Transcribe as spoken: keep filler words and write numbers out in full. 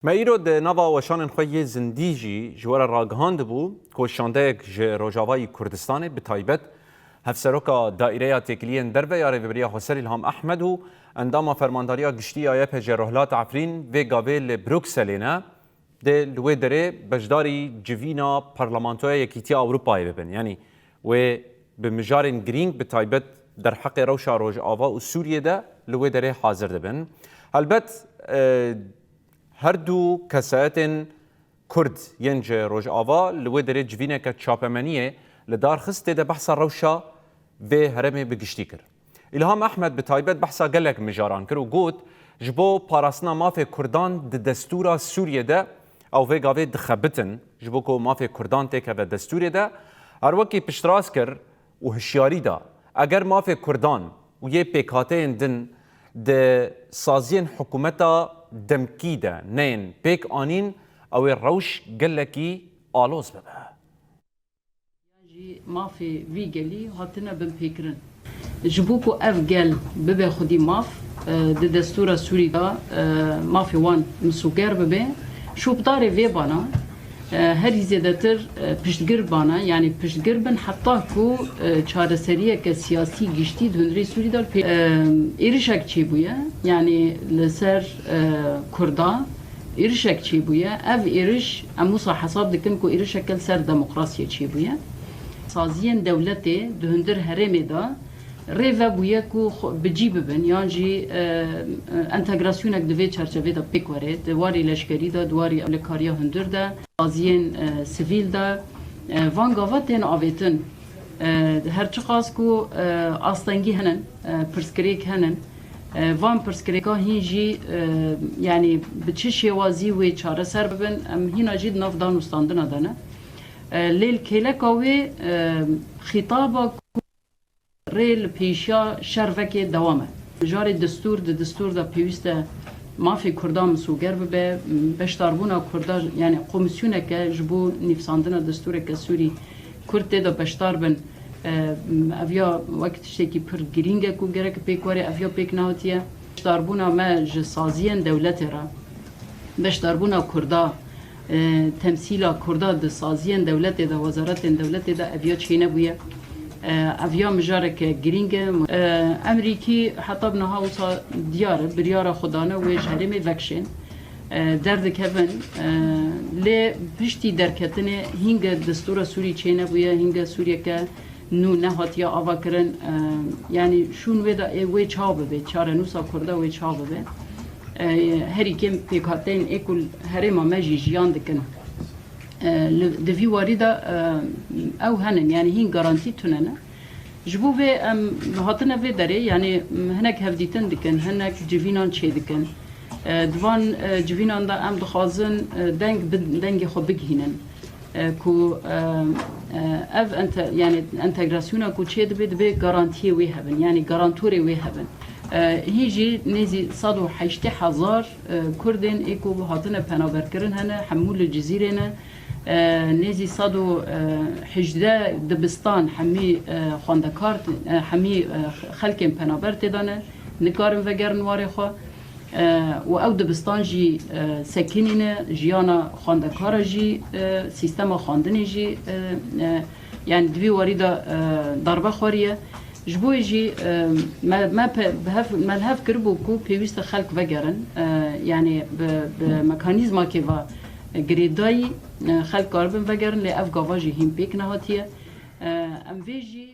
Me îro di nava weşanên xwe yê zindî jî ji we re ragihandibû ku şandeyek ji Rojavayî Kurdistanê, bi taybet Hevseroka Daîreya Têkiliyên Derve ya Rêveberiya Xweser Îlham Ehmed û endama Fermandariya Giştî ya Y P G Rohlat Efrîn vê gavê li Brukselê ne. Dê li wê derê beşdarî civîna Parlamentoya Yekîtiya Ewropayê bibin. Yanî wê bi mijarên girîng, bi taybet derheqê rewşa Rojava û Sûriyê de li wê derê hazir dibin. Helbet, e, her du kesayetên Kurd yên ji Rojava li wê derê civîneke çapemeniyê li dar xist, tê de behsa rewşa vê herêmê bi giştî kir. Îlham Ehmed bi taybet behsa gelek mijaran kir û got, ji bo parastina mafê Kurdan di destûra Sûriyê de ew vê gavê dixebitin, ji bo ku mafê Kurdan têkeve destûrê de, her wekî piştrast kir û hişyarî da, eger mafê Kurdan û yê pêkhateyên din di saziyên hikûmeta demkî de neyên pêk anîn, ew ê rewş gelekî aloz bibe. Yan jî mafê vî gelî hatine binpêkirin. Ji bo ku ev gel bibe xwedî maf, e, di destûra Sûrî de, e, mafê wan misûger bibe, şopdarê vê bana, e, herî zêdetir, e, piştgir bana, yanî piştgir bin heta ku, e, çareseriyeke siyasî giştî di hundirê Sûrî de pê-, e, êrişek çêbûye, yanî li ser, e, Kurda, êrişek çêbûye. Ev êriş, em wisa hesab dikin ku êrişeke li ser demokrasiyê çêbûye. Saziyên dewletê di hundir herêmê de rê vebûye ku xwe bi cî bibin, yan jî, e, e, entegrasyonek di vê çerçevê de pêk were, di warê leşkerî de, di warê ewlekariya hundir de, saziyên, e, sivîl de, e, van gava tên avêtin. E, her çiqas ku, e, astengî henin, e, pirsgirêk henin, e, van pirsgirêka hîn jî, e, yanî bi çi şêwazî wê çareser bibin, em hîna jî di nav danûstandina de ne. E, lê li kêleka wê, e, xîtaba ku rê li pêşiya şer veke dewam e. Mijarê destûr, di destûr de pêwîst e mafê Kurdan misûger bibe, beşdarbûna Kurda, yanî komîsyoneke ji bo nivîsandina destûreke Sûrî Kurd tê de beşdar bin. E, ev ya wek tiştekî pir girîng e ku gerek pêk were, ev ya pêk nehatiye. Beşdarbûna me ji saziyên dewletê re, beşdarbûna Kurda, e, temsîla Kurda di saziyên dewletê de, wezaretên dewletê de ev ya çênebûye. E, ev ya mijareke girîng e. E, Emerîkî heta bi niha wisa diyar e, biryara xwe dane wê ji herêmê vekişên. E, derdikevin, e, lê piştî derketinê hînge destûra Sûrî çênebûye, hînge Sûriyeke nû nehatiye avakirin. E, yanî şûn wê de ê wê çawa bibe, çarenûsa Kurda wê çawa bibe. E, herî kêm pêkhateyên ê ku li herêma me jî jiyan dikin. E, li, di vî warî de, e, ew henin, yanî hîn garantî tune ne. Ji bo vê em hatine vê derê, yanî hinek hevdîtin dikin, hinek civînan çêdikin. E, di van, e, civînan de em dixwazin, e, deng bi, dengê xwe bigihînin. E, ku, e, e, ev ente-, yanî entegrasyona ku çêdibe, dibe garantiyê wê hebin, yanî garantorê wê hebin. E, hîn jî nêzî sed û heştê hezar, e, Kurdên ê ku hatine penaberkirin hene, hemû li Cizîrê ne. E, nêzî sed û hejdeh dibistan hemî, e, xwendekar, e, hemî, e, xelkên penaber tê de ne, nikarin vegerin warê xwe. E, û ew dibistan jî, e, sekinî ne, jiyana xwendekara jî, e, sîstema xwendinê jî, e, e, yanî di vî warî de, e, darbe xwariye. Ji bo jî, e, me, me pe-, bi hev, me li hev kiribû ku pêwîst e xelk vegerin, e, yanî bi, bi mekanîzmakê ve girêdayî, e, xelk karibin vegerin, lê ev gava jî hîn pêk nehatiye. E, em vê jî